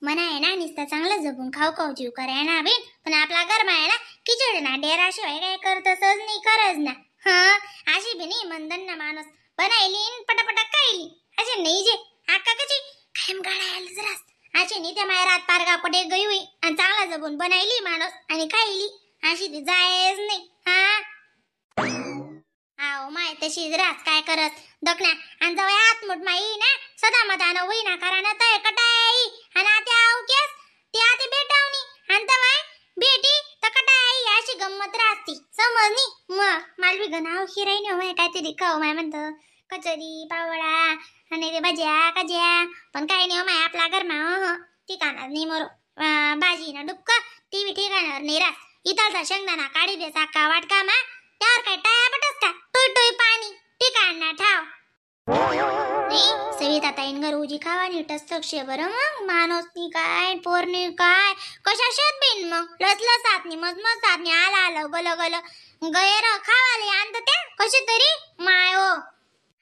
मना आहे ना निसता चांगलं जपून खाऊ खाऊ जीव कराय ना बी, पण आपला गरमा आहे ना खिचडी ना डेराशिवाय काय करतच नाही खरंच ना. हा अशी बी नाही मंदन ना माणूस बनायली पटापटा खायली अशी नाही जे आका कशी कायम गाळायला जरास अशी नाही. त्या माया रात पार कुठे गई होई आणि चांगला जपून बनायली माणूस आणि खायली अशी ती जायच नाही. हा आओ माय तशीच रास काय करत दखना आणि जवळ हात माई ना सदा मदान होईना करा तय कटाई आणि आता आऊ केस ती आते भेटावनी आणि तवाय भेटी तर कटाई अशी गंमत राहती समजनी. मग मालवी गणाव हिराई होय काहीतरी खाऊ माय म्हणतं कचोरी पावळा आणि ते भज्या कज्या पण काही नाही माय आपला घरमा हो ठिकाणार नाही मोरो भाजी ना डुबक ती बी ठिकाणावर नाही रास. इथलचा शेंगदाणा काढी दे साका वाटका मा त्यावर काय टाया पटस का टोय टोय पाणी ठिकाण ना ठाव नाही. सविता ताईन घर उजी खावानी टस्तक्षे बरं मग माणूसनी काय पोरनी काय कशा शेत बिन मग लसलसात नी मजमजात नी आला आलं गल गल गैर खावाले आणत त्या कशी तरी माय हो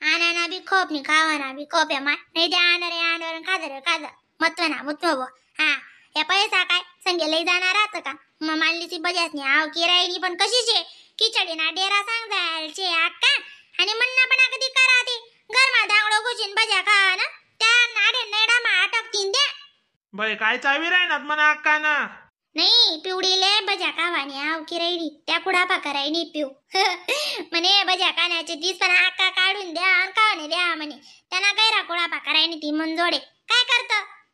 आणाना बी खोप नी खावाना बी खोप आहे माय नाही ते आणरे आणर खादर खाद मत्व ना मुत्व बो. हा या पैसा काय संगे लई जाणार राहत का मग मानली ती बजाच नाही आव किरायनी पण कशी शे खिचडी ना डेरा सांग जायचे अक्का आणि म्हणणं पण कधी करा ते गरमा दांगडो घुशीन भज्या खा ना त्या नाडे नेडा मा अटकतीन द्या. बाई काय चावी राहणार म्हणा अक्का ना नाही पिवडीले भज्या खावानी आव किरायनी त्या कुडापा करायनी पिऊ म्हणे भज्या खाण्याचे तीस पण अक्का काढून द्या आणि खावाने द्या म्हणे त्यांना गैरा कुडापा करायनी ती मंजोडे काय करत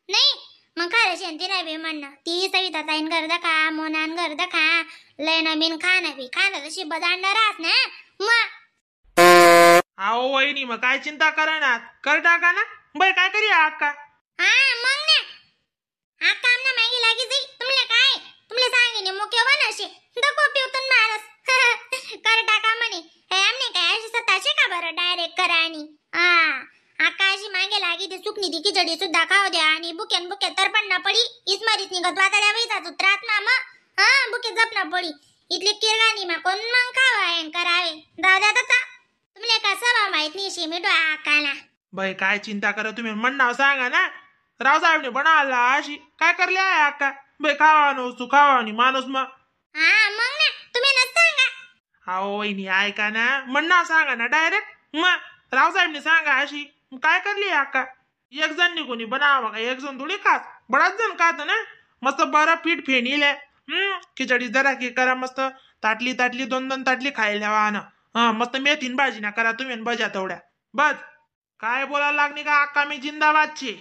नाही मग खरं शेंती नाही बी म्हणणं ती सविता ताईन घर दखा मोनान घर दखा लय न बिन खाणं बी खाणं तशी बदांड राहत ना मग. आओ वहिनी मग काय चिंता करणार कर टाका ना बाई काय करी अक्का. हा मग ना अक्का आमना मागी लागी जाई तुमले काय तुमले सांगिने मोके वन असे दको पिवतन माणूस कर टाका म्हणे हे आमने काय अशी सताशे का बरं डायरेक्ट करानी. हा अक्का अशी मागे लागी ती सुकनी ती खिचडी सुद्धा खाऊ द्या आणि बुक्यान बुक्या तर पण ना पडी इसमारीत निघत वाताड्या वैसा त्रास मामा. हा बुके जप ना पडी इथली किरगाणी मा कोण मग खावा करावे जाऊ द्या तसा तुमले का सभा माहित नाही शिमिटो आकाला. बाई काय चिंता करा तुम्ही म्हणणार सांगा ना रावसाहेबने बनावला अशी काय करले आहे अक्का बाई खावा नवसू खावा नी माणूस मग. हा मग ना तुम्ही न सांगा. हो वहिनी ऐका ना म्हणणार सांगा ना डायरेक्ट मग रावसाहेबने सांगा अशी काय करली अक्का. एक जण नि कोणी बनावा का एक जण थोडी खास बराच जण खात ना मस्त बरं पीठ फेणीले खिचडी जरा की करा मस्त ताटली ताटली दोन दोन ताटली खायला वाहन. हा मस्त मेथीन भाजी ना करा तुम्ही भज्या तेवढ्या बस. काय बोलायला लागली का अक्का मी जिंदाबादची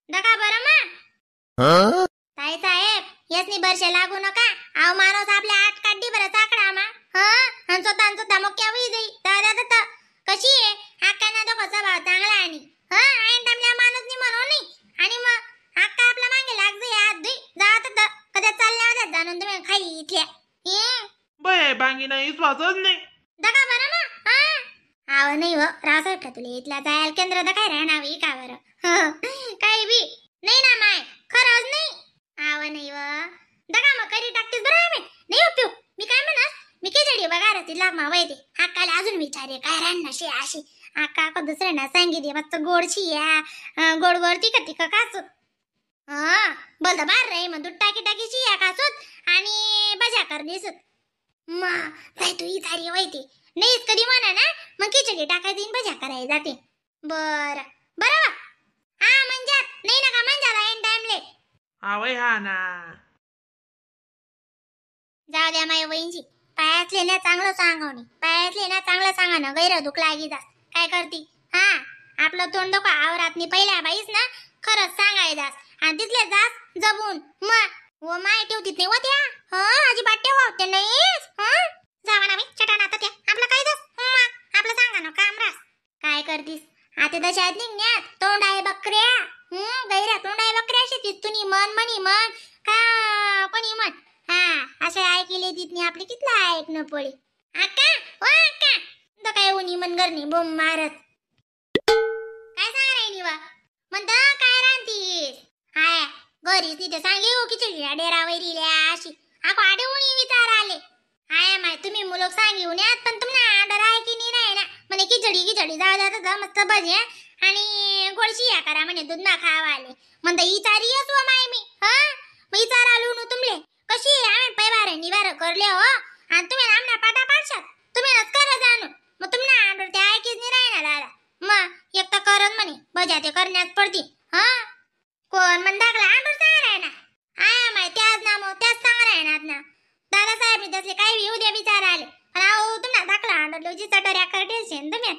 दका बरं मग ताई साहेब यसनी बरशे लागू नका आव माणूस आपल्या आठ काढी बरं साकडा मा. हा आणि स्वतः स्वतः मोक्या होई जाई दादा दत्त कशी आहे अक्का ना तो कसा भाव चांगला आणि हा आईन टाइमला माणूस नाही म्हणून नाही आणि मग अक्का आपला मागे लाग जाई हात धुई जात कदा चालल्या होत्या जाणून तुम्ही खाई इथल्या बय बांगी नाही विश्वासच नाही दका बरं मग. हा आव नाही हो रावसाहेब का तुला इथला जायला केंद्र तर काय राहणार का बरं काही बी नाही ना माय खरंच नाही. आव नाही व दगा मग करी टाकतेस बरं आम्ही नाही हो पिऊ मी काय म्हणस मी खिचडी बघा ती लाग मा वैते अक्काला अजून विचारे काय राहणार शे अशी अक्का का दुसऱ्यांना सांगितले मस्त गोडशी या गोड गोड तिखट तिखट खासूत. हा बोलता बार रे मग दूध टाकी टाकीशी या खासूत आणि भज्या कर दिसत मा जाय तू इचारी वैते नाहीच कधी म्हणा ना मग खिचडी टाकायची भज्या करायला जाते. बर बरं वा हा म्हणजे नाही ना का म्हणजे एन टाइमले आवय हा ना जाऊ द्या माय वहिनीजी पायातले ना चांगलं सांगावणी पायातले ना चांगलं सांगा ना गैर दुख लागी जास काय करती. हा आपलं तोंड का आवरात नाही पहिल्या बाईस ना खरंच सांगाय जास आणि तिथले जास जबून मग व माय ठेवतीत नाही व त्या. हा अजिबात ठेवावते नाहीस. हा जावा ना बाई चटाना आता त्या आपलं काय जास मग आपलं सांगा ना काम रास काय करतीस आता तशात निघण्यात तोंड आहे बकऱ्या गैरा तोंड आहे बकऱ्या शेतीत तुनी मन मनी मन का कोणी मन. हा असे ऐकले तिथनी आपली कितला ऐकणं पडे अक्का ओ अक्का तर काय उनी मन घरनी बोंब मारत काय सांग राहिली वा म्हणता काय राहतीस हाय घरीच तिथे सांगे हो खिचडी डेरा वैरिल्या अशी आको आडे उनी विचार आले हाय माय तुम्ही मुलं सांगिऊन यात पण तुम्हाला आर्डर आहे की नाही ना म्हणे खिचडी खिचडी जाऊ जात मस्त भजी आणि गोडशी या करा म्हणे दूध ना खावा आले म्हणता इचारी असो माय मी. हा मग विचार आलो नु तुमले कशी आम्ही पैवार निवार करले हो आणि तुम्ही आमना पाटा पाडशात तुम्ही नच करा जाणू मग तुम्हाला आंडूर ते ऐकीच नाही राही ना दादा. मग एक तर करत म्हणे बजा ते करण्यास पडती. हा कोण म्हण दाखला आंडूर सांग राय ना आया माय त्याच ना मग त्याच सांग राहणार ना दादासाहेब तसले काही उद्या विचार आले पण अहो तुम्हाला दाखला आंडूर जी चटऱ्या करते तुम्ही.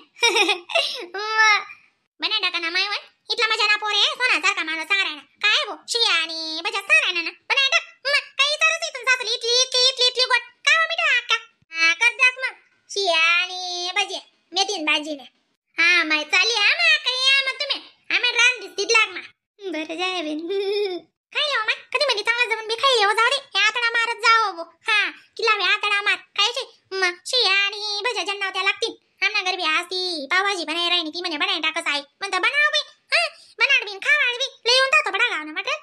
बना टाका ना माय इथला मजा ना पोरे सोना सारखा माणूस सांग राहणार काय भो शिया आणि बजा सांग राहणार ना बना टाक मग काही विचारच इथून सासली इथली इथली इथली इथली गोट का मिठा अक्का. हा कर जाक मग शिया आणि भजी मेथीन भाजी ने. हा माय चाली हा मा काही या मग तुम्ही आम्ही रान दिसतीत लाग मा बरं जाय बेन. काय येऊ माय कधी मध्ये चांगला जमून बी खाई येऊ जाऊ दे हे आतडा मारत जाओ बो. हा किला वे आतडा मार खायचे मग शिया आणि भज्या ज्यांना त्या लागतील. आमना गरबी असती पावभाजी बनाय राहिनी ती म्हणे बनाय टाकस आहे म्हणता बनाव बी. हा बनाड बिन खावाड बी लय येऊन जातो बडा गाव ना म्हटलं.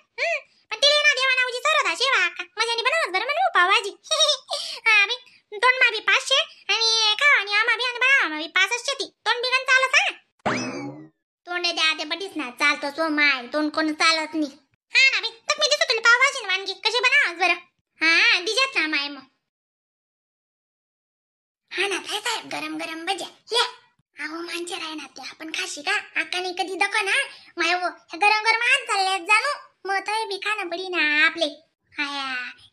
पण तिले ना देवा नावजी सरदा शेवा का मजाने बनवत बरं म्हणू पावभाजी. हा बी तोंड मा बी 500 आणि खावा आणि आमा बी आणि बनावा मा बी 500 ती तोंड बिगन चालत. हा तोंड द्या ते बटीस ना चालतो सो my तोंड कोण चालत नाही. हा ना बी तर मी दिसतो तुला पावभाजी वानगी कशी बनावस बरं. हा दिजात ना माय मग. हा ना काय साहेब गरम गरम भज्या ले अहो माणसे राय ना ते आपण खाशी का अक्काने कधी दखो ना माय वो गरम गरम हात चालले जाणू मग तय बी खाणं पडी ना आपले. हाया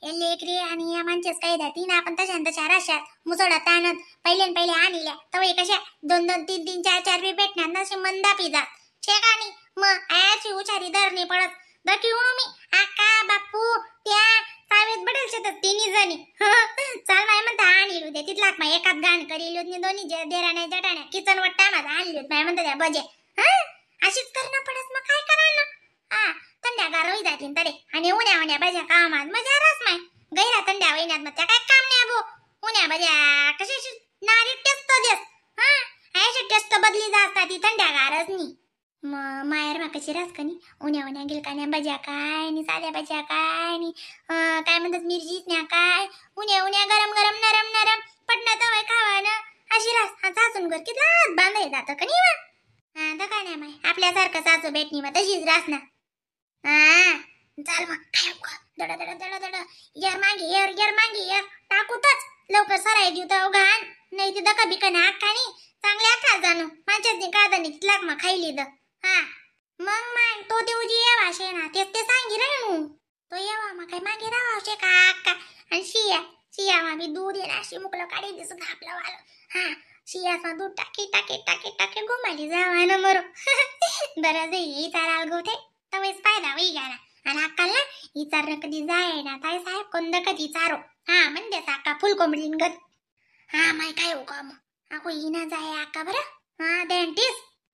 हे लेकरी आणि या माणसेच काही द्या ती ना आपण तशा तशा राशात मुसोडा ताणत पहिले न पहिले आणल्या तवई कशा 2 2 3 3 4 4 बी भेटणार नशी मंदा पिजात शेकानी मग आयाची उचारी धरणी पडत दकी मी आका बापू त्या सावेत बडल शेतात तिन्ही जणी. चाल माय म्हणता आणली उद्या तिथलाच माय एकात घाण करील दोन्ही देराण्या जटाण्या किचन वट्टा माझा आणली माय म्हणता त्या बजे. हा अशीच करणं पडत मग काय करायला. हा थंड्या गार होई जातील तरी आणि उन्या उन्या भज्या कामात मजा रास माय गैरा थंड्या वहिन्यात मग त्या काय काम नाही भो उन्या भज्या कशी नारी टेस्ट देस. हा अशी टेस्ट बदली जातात ती थंड्या गारच नी मग माहेर मा कशी रास कनी उन्या उन्या गिलकान्या भज्या काय आणि साध्या भज्या काय आणि काय म्हणतात मिरचीच न्या काय उन्या उन्या गरम गरम नरम नरम पटना तवय खावा ना अशी रास. हा सासून घर किती बांधाय जातं कनी वा. हा तर काय नाही माय आपल्यासारखं सासू भेटणी मग तशीच रास ना. हा चाल मग काय दड दड दड दड यर मागे यर यर मागे यर टाकूतच लवकर सराय देऊ तर घाण नाही ते दका बिका ना अक्कानी चांगल्या अक्का जाणू माझ्याच कादानी तिथलाक मग खायली the. हा मग माय तो देऊजी येवा शे ना तेच ते सांगी रे नू तो येवा मग काय मागे राहा शे का अक्का आणि शिया शिया मा बी दूध ये ना अशी मुकलं काढी दिसत आपलं वाल. हा शियाचा दूध टाकी टाकी टाकी टाकी घुमाली जावा ना मरो. बरं जाई चाराल गोठे तवेच फायदा वही घ्या ना आणि अक्काला इचार कधी जाय ना ताई साहेब कोण कधी चारो. हा म्हणते अक्का फुल कोंबडीन गत. हा माय काय हो का मग अको इना जाय अक्का बरं. हा डेंटिस्ट